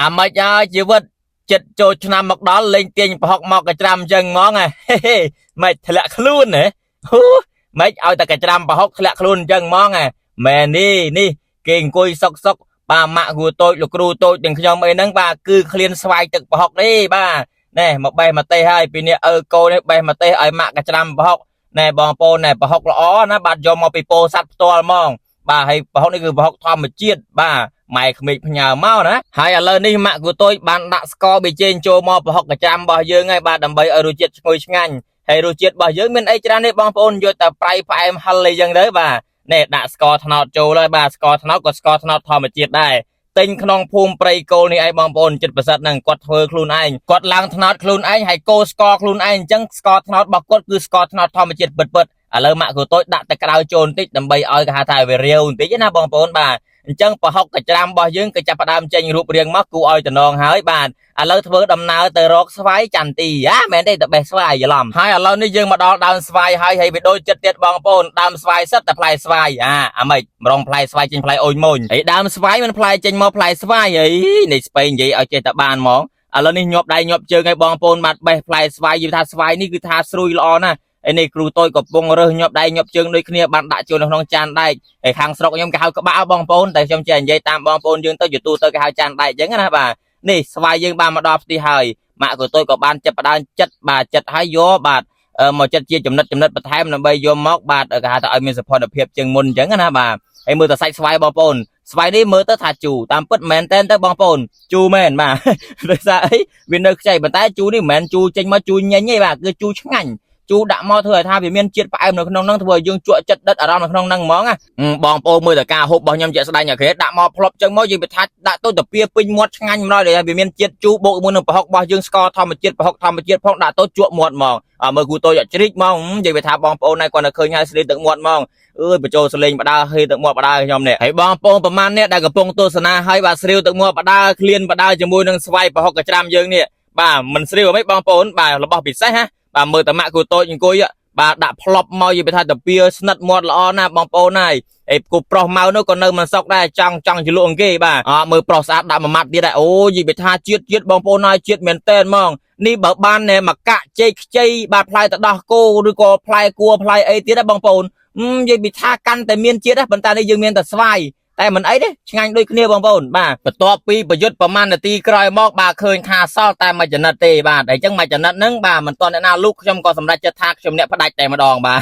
អាម៉េចហើយជីវិតចិត្តចូលឆ្នាំមកដល់លេងទាញប្រហុកមកកច្រាំអញ្ចឹងហ្មងហេហេម៉េចធ្លាក់ខ្លួនហ៎ហ៊ូម៉េចឲ្យតែកច្រាំប្រហុកធ្លាក់ខ្លួនអញ្ចឹងហ្មងហ៎មែននេះនេះគេអង្គុយសុកសុកបាទម៉ាក់គូតូចលោកគ្រូតូចទាំងខ្ញុំអីហ្នឹងបាទគឺឃ្លានស្វាយទឹកប្រហុកទេបាទណែមកបេះម្ទេសហើយពីនេះឪកូននេះបេះម្ទេសឲ្យម៉ាក់កច្រាំប្រហុកណែបងប្អូនណែប្រហុកល្អណាបាទយកមកពីពោធិ៍សាត់ផ្ទាល់ហ្មងបាទហើយប្រហុកនេះគឺប្រហុកធម្មជាតិបាទម៉ែក្មេកផ្ញើមកណាហើយឥឡូវនេះម៉ាក់គូតូចបានដាក់ស្ករប៊ីចេងចូលមកប្រហុកកញ្ច្រាំរបស់យើងហើយបាទដើម្បីឲ្យរសជាតិឈ្ងុយឆ្ងាញ់ហើយរសជាតិរបស់យើងមានអីច្រើនទេបងប្អូនយកតែប្រៃផ្អែមហឹរអីចឹងទៅបាទនេះដាក់ស្ករត្នោតចូលហើយបាទស្ករត្នោតក៏ស្ករត្នោតធម្មជាតិដែរទិញក្នុងភូមិព្រៃគោលនេះឯងបងប្អូនចិត្តប្រសិទ្ធហ្នឹងគាត់ធ្វើខ្លួនឯងគាត់ឡើងត្នោតខ្លួនឯងហើយកូរស្ករខ្លួនឯងអញ្ចឹងស្ករត្នោតរបស់គាត់គឺស្ករត្នោតធម្មជាតិពិតៗឥឡូវម៉ាក់គូតូចដាក់ទឹកក្តៅចូលបន្តិចដើម្បីឲ្យគេហៅថាវារាវបន្តិចណាបងប្អូនបាទអញ្ចឹងប្រហុកកញ្ច្រាំរបស់យើងក៏ចាប់ផ្ដើមចេញរូបរាងមកគួរឲ្យតំណងហើយបាទឥឡូវធ្វើដំណើរទៅរកស្វាយចន្ទីអាមែនទេទៅបេះស្វាយច្រឡំហើយឥឡូវនេះយើងមកដល់ដើមស្វាយហើយហើយវាដូចចិត្តទៀតបងប្អូនដើមស្វាយសិតតែផ្លែស្វាយអាអាម៉េចម្រងផ្លែស្វាយចេញផ្លែអូនម៉ូនហើយដើមស្វាយមិនផ្លែចេញមកផ្លែស្វាយអីនេះស្ពៃនិយាយឲ្យចេះតែបានហ្មងឥឡូវនេះញាប់ដៃញាប់ជើងឲ្យបងប្អូនបាទបេះផ្លែស្វាយយល់ថាស្វាយនេះគឺថាស្រួយល្អណាស់ឯនេះគ្រូតូចកំពុងរើសញាប់ដៃញាប់ជើងដូចគ្នាបានដាក់ចូលនៅក្នុងចានដែកហើយខាងស្រុកខ្ញុំគេហៅក្បាលបងប្អូនតែខ្ញុំចេះនិយាយតាមបងប្អូនយើងទៅយទូទៅគេហៅចានដែកអញ្ចឹងណាបាទនេះស្វាយយើងបានមកដល់ផ្ទះហើយម៉ាក់គ្រូតូចក៏បានចាប់ផ្ដើមចិត្តបាទចិត្តហើយយកបាទមកចិត្តជាចំណិតចំណិតបន្ថែមដើម្បីយកមកបាទគេហៅថាឲ្យមានសោភ័ណភាពជាងមុនអញ្ចឹងណាបាទហើយមើលតែសាច់ស្វាយបងប្អូនស្វាយនេះមើលទៅថាជូរតាមពិតមែនតែនទៅបងប្អូនជូរមែនបាទ ដោយសារអីវានៅខ្ចីប៉ុន្តែជូរនេះមិនមែនជូរចេញមកជូរញញទេបាទគឺជូរឆ្ងាញ់ជូរដាក់មកធ្វើឲ្យថាវាមានជាតិផ្អែមនៅក្នុងហ្នឹងធ្វើឲ្យយើងជក់ចិត្តដិតអារម្មណ៍នៅក្នុងហ្នឹងហ្មងណាបងប្អូនមើលតែការហូបរបស់ខ្ញុំជាក់ស្ដែងឲ្យគេដាក់មកផ្លប់ចឹងមកយើងវាថាដាក់ទៅតាពីពេញមាត់ឆ្ងាញ់ម្ដងដែលវាមានជាតិជូរបូកមួយនឹងប្រហុករបស់យើងស្ករធម្មជាតិប្រហុកធម្មជាតិផងដាក់ទៅជក់មាត់ហ្មងអើមើលគូតូចជ្រីកហ្មងនិយាយវាថាបងប្អូនឯងគាត់នៅឃើញហើយស្លីទឹកមាត់ហ្មងអើយបញ្ចូលសលេងបដាហេទឹកមាត់បដាខ្ញុំនេះហើយបងប្អូនប្រហែលអ្នកដែលកំពុងទស្សនាហើយបាទស្រាវទឹកមាត់បដាឃ្លានបដាជាមួយនឹងស្វាយប្រហុកកច្រាំយើងនេះបាទមិនស្រាវអ្វីបងប្អូនបាទរបស់ពិសេសហ៎បាទមើលតម៉ាក់គូតូចអង្គុយបាទដាក់ផ្លប់មកយីថាតាពៀស្និតមាត់ល្អណាស់បងប្អូនហើយអេគូប្រុសម៉ៅនោះក៏នៅមិនសុកដែរចង់ចង់ជលក់អង្គគេបាទអមើលប្រុសស្អាតដាក់មួយម៉ាត់ទៀតដែរអូយីថាជាតិជាតិបងប្អូនហើយជាតិមែនតែនហ្មងនេះបើបានណែមកកាក់ជែកខ្ចីបាទផ្លែទៅដោះគោឬក៏ផ្លែគួរផ្លែអីទៀតដែរបងប្អូននិយាយពីថាកាន់តែមានជាតិប៉ុន្តែនេះយើងមានតែស្វាយតែមិនអីទេឆ្ងាញ់ដូចគ្នាបងប្អូនបាទបន្ទាប់ពីប្រយុទ្ធប្រមាណនាទីក្រោយមកបាទឃើញថាសល់តែមួយចំណិតទេបាទអញ្ចឹងមួយចំណិតហ្នឹងបាទមិនទាន់អ្នកណាលូកខ្ញុំក៏សម្រេចចិត្តថាខ្ញុំអ្នកផ្ដាច់តែម្ដងបាទ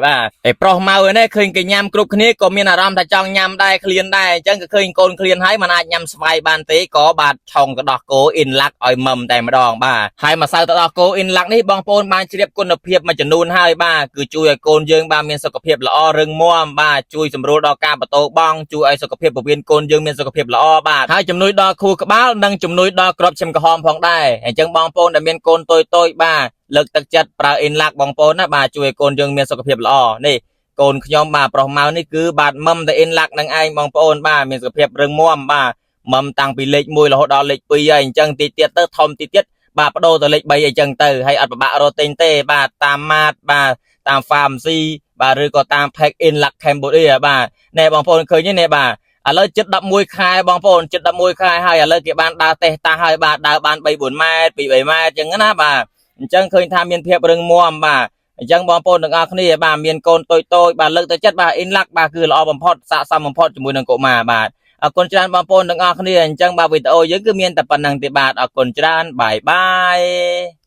បាទឯប្រុសម៉ៅឯនេះឃើញគេញ៉ាំគ្រប់គ្នាក៏មានអារម្មណ៍ថាចង់ញ៉ាំដែរឃ្លានដែរអញ្ចឹងក៏ឃើញកូនឃ្លានហើយមិនអាចញ៉ាំស្វាយបានទេក៏បាទឆុងទៅដោះគោអ៊ីនឡាក់ឲ្យមឹមតែម្ដងបាទហើយម្សៅទៅដោះគោអ៊ីនឡាក់នេះបងប្អូនបានជ្រាបគុណភាពមួយចំនួនហើយបាទគឺជួយឲ្យកូនយើងបាទមានសុខភាពល្អរឹងមាំបាទជួយសម្រួលដល់ការបន្ទោបង់ជួយឲ្យសុខភាពពោះវៀនកូនយើងមានសុខភាពល្អបាទហើយជំនួយដល់ខួរក្បាលនិងជំនួយដល់ក្របឈាមក្រហមផងដែរអញ្ចឹងបងប្អូនដែលមានកូនតូចៗបាទលើកទឹកចិត្តប្រើអ៊ីនឡាក់បងប្អូនណាបាទជួយឲ្យកូនយើងមានសុខភាពល្អនេះកូនខ្ញុំបាទប្រុសម៉ៅនេះគឺបាទមឹមតែអ៊ីនឡាក់នឹងឯងបងប្អូនបាទមានសុខភាពរឹងមាំបាទមឹមតាំងពីលេខ1រហូតដល់លេខ2ហើយអញ្ចឹងទីទៀតទៅធំទីទៀតបាទបដូរទៅលេខ3អីចឹងទៅហើយអត់ពិបាករកទិញទេបាទតាម mart បាទតាម pharmacy បាទឬក៏តាម Pack in Luck Cambodia បាទណែបងប្អូនឃើញទេនេះបាទឥឡូវជិត11ខែបងប្អូនជិត11ខែហើយឥឡូវគេបានដើរតេស្តតាហើយបាទដើរបាន3 4ម៉ែត្រ2 3ម៉ែត្រអញ្ចឹងណាបាទអញ្ចឹងឃើញថាមានភាពរឹងមាំបាទអញ្ចឹងបងប្អូនទាំងអស់គ្នាបាទមានកូនតូចតូចបាទលើកទៅចិត្តបាទអ៊ីនឡាក់បាទគឺល្អបំផុតស័ក្តិសមបំផុតជាមួយនឹងកុមារបាទអរគុណច្រើនបងប្អូនទាំងអស់គ្នាអញ្ចឹងបាទវីដេអូយើងគឺមានតែប៉ុណ្្នឹងទេបាទអរគុណច្រើន bye bye.